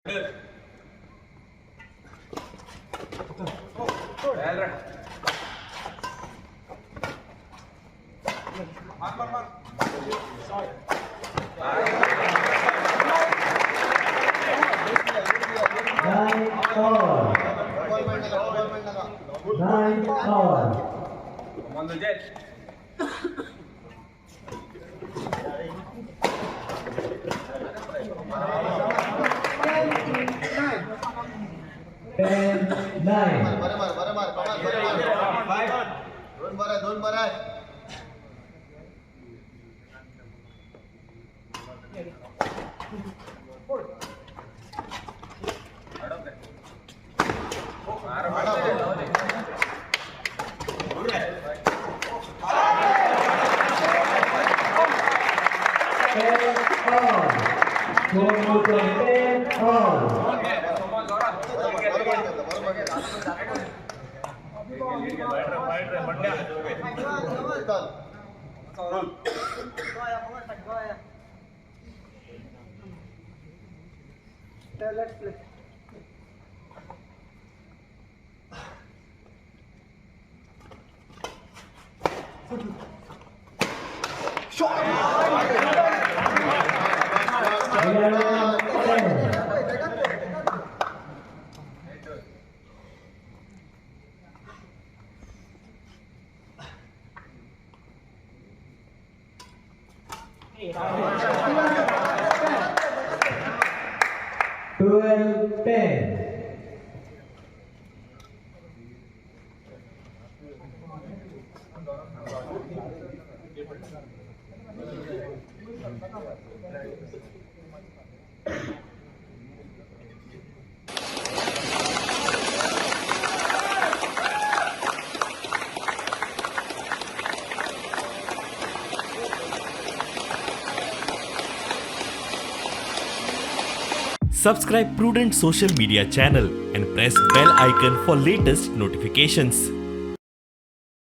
Nine all. 9 all. Comando Jet. 10-9. बरे मार, बरे मार, कमाल, बरे मार. दोन बरं आहे, दोन बरं आहे. 10 all. Score 10 all. बरं बॉल केलं, बरं बॉल केलं. चाल. 11-10. 12-10. Subscribe Prudent Social Media channel and press bell icon for latest notifications.